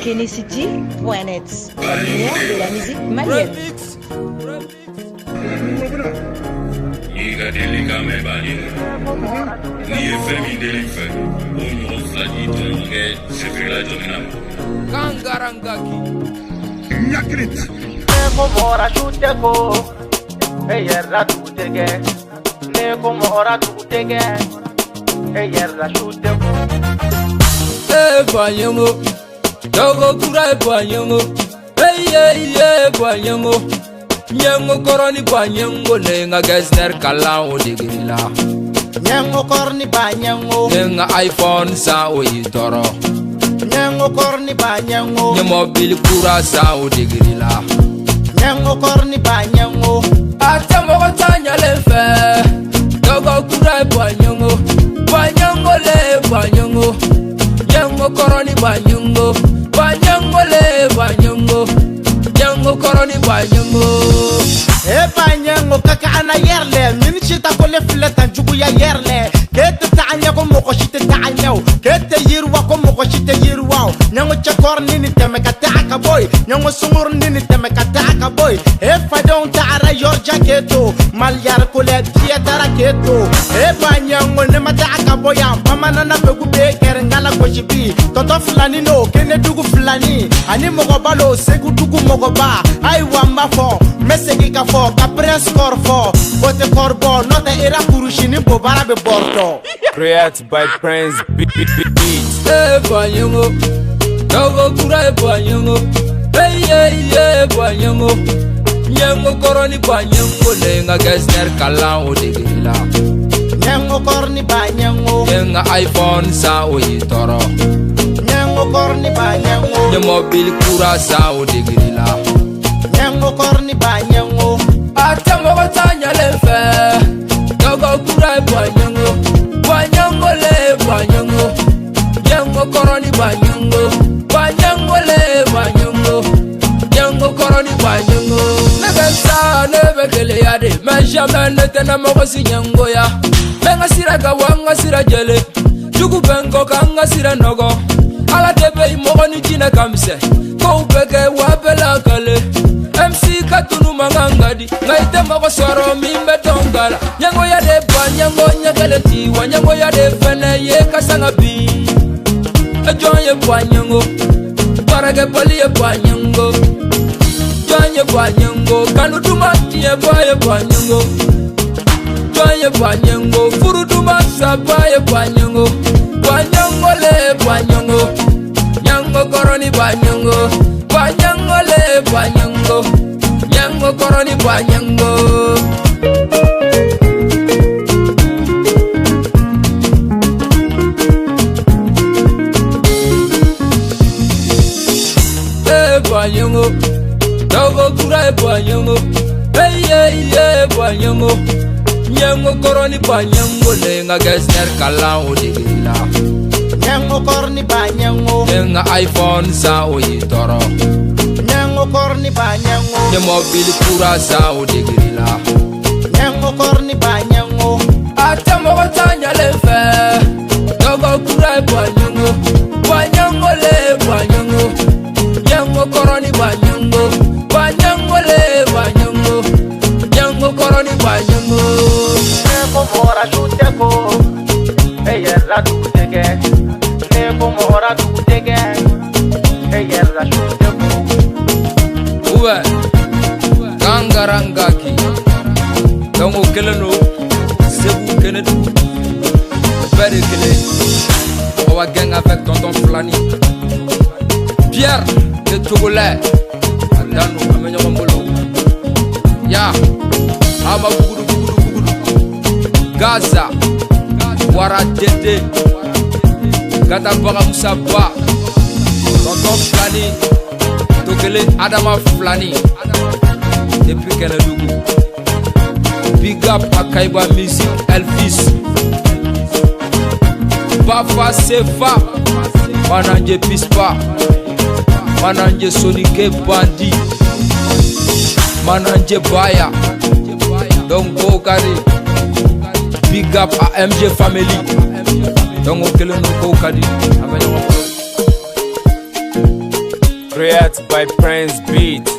Kenicity.net, la lumière de la musique malienne. N'i ka deli kan mɛn baɲɛngo n'i ye fɛn min deli n fɛ o ɲɔgɔn fila di tɔɲɔgɔnkɛ sefirila jɔnina ma. Kangarangaki. Ne ko mɔgɔra su tɛ ko e yɛrɛ la dugu tɛ kɛ. Ne ko mɔgɔra dugu tɛ kɛ e yɛrɛ la su tɛ ko. Eh Banyango, Togo kura Banyango, hey yeah yeah Banyango, Nyango kɔrɔ ni Banyango ne nga gesner kalan o degeli la. Ɲɛngo kɔrɔ ni ba ɲɛngo. Ne nga iPhone san o y'i tɔɔrɔ. Ɲɛngo kɔrɔ ni ba ɲɛngo. N ye mɔbili kura san o degeli la. Ɲɛngo kɔrɔ ni ba ɲɛngo. A tɛ mɔgɔ ta ɲalen fɛ. Togo kura Banyango, Banyango le Banyango, Nyango kɔrɔ ni Banyango, Banyango le Banyango, Nyango kɔrɔ ni Banyango. E ba ɲɛngo ka ka ana yɛrɛ min si ta ko le filɛ tan juguya yɛrɛ k'e tɛ taa ɲɛ ko mɔgɔ si tɛ taa ɲɛ o k'e tɛ yiriwa ko mɔgɔ si tɛ yiriwa o ɲɛngo cɛkɔrɔ ni nin tɛmɛ ka taa ka bɔ yen ɲɛngo sunguru ni nin tɛmɛ ka taa ka bɔ yen e fadenw taara yɔrɔjan k'e to maliyari ko lɛ diɲɛ taara k'e to e ba ɲɛngo ne ma taa ka bɔ yan bamanana bɛɛ bɛ kɛrɛnkala gosi bi tɔtɔ filani n'o kɛnɛdugu filani ani mɔgɔba l'o segu dugu mɔgɔba ayiwa n b'a fɔ n bɛ segin ka fɔ ka prince kɔrɔ fɔ o tɛ kɔrɔ bɔ n'o tɛ era kurusi ni bobara bɛ bɔrɔtɔ. Create by Prince B B B Beat. Eh Banyango, Togo kura Banyango, hey yeah yeah Banyango, Nyango kɔrɔ ni Banyango ne nga gesner kalan o degeli la. Ɲɛngo kɔrɔ ni ba ɲɛngo. Ne nga iPhone san o y'i tɔɔrɔ. Ɲɛngo kɔrɔ ni ba ɲɛngo. N ye mɔbili kura san o degeli la. Ɲɛngo kɔrɔ ni ba ɲɛngo. A tɛ mɔgɔ ta ɲalen fɛ. Togo kura Banyango, Banyango le Banyango, Nyango kɔrɔ ni Banyango, Banyango le Banyango, Nyango kɔrɔ ni Banyango. Ne bɛ sa ne bɛ gɛlɛya de, mais jamais ne tɛna mɔgɔ si ɲɛngoya. N bɛ n ka sira kan wa n ka sira jɛlen, jugu bɛ n kɔ ka n ka sira nɔgɔ. Ala de bɛ yen mɔgɔ ni jinɛ ka misɛn, kow bɛ kɛ wa bɛɛ lakale. MC ka tunu mankan ka di nka i tɛ mɔgɔ sɔrɔ min bɛ dɔn ka la. Ɲɛngoya de ba ɲɛngo ɲɛ kelen ti wa ɲɛngoya de fɛnɛ ye ka sanga bin. E jɔn ye ba ɲɛngo, baarakɛbali ye ba ɲɛngo, jɔn ye ba ɲɛngo, kanu duman tiɲɛ ba ye ba ɲɛngo, jɔn ye ba ɲɛngo, furu duman saba ye ba ɲɛngo, ba ɲɛngo le ba ɲɛngo, ɲɛngo kɔrɔ ni ba ɲɛngo, ba ɲɛngo le ba ɲɛngo, ɲɛngo kɔrɔ ni ba ɲɛngo. Eh Banyango, Togo kura ye Banyango, hey yeah yeah Banyango, Nyango kɔrɔ ni Banyango ne nga gesner kalan o degeli la. Ɲɛngo kɔrɔ ni ba ɲɛngo. Ne nga iPhone san o y'i tɔɔrɔ. Ɲɛngo kɔrɔ ni ba ɲɛngo. N ye mɔbili kura san o degeli la. Ɲɛngo kɔrɔ ni ba ɲɛngo. A tɛ mɔgɔ ta ɲalen fɛ. Togo kura ye Banyango, Banyango le Banyango, Nyango kɔrɔ ni Banyango, Banyango le Banyango, Nyango kɔrɔ ni Banyango. Ne ko mɔgɔra su tɛ ko e yɛrɛ la dugu tɛ kɛ. Ne ko mɔgɔra dugu tɛ kɛ e yɛrɛ la su tɛ ko. Uwe, Kangarangaki, donc o kelen don Segu Kɛnɛdugu, o bɛɛ de kelen. Awa gang avec tonton Fulani, Pierre le Togolais, a danu an bɛ ɲɔgɔn bolo. Ya, Ama bugudu bugudu bugudu, Gaza, Wara Dede, Gata Baga Musa Ba, tonton Fulani, Togolais Adama Fulani, depuis Kɛnɛdugu. Big up Akaiba Music Elvis. Bafa Sefa, Mananje Pispa, Mananje Sonike Bandi, Mananje Baya, donc Bokari. Big up à MG Family. Donc o kelen don kow ka di an bɛ ɲɔgɔn bolo. Create by Prince Beat.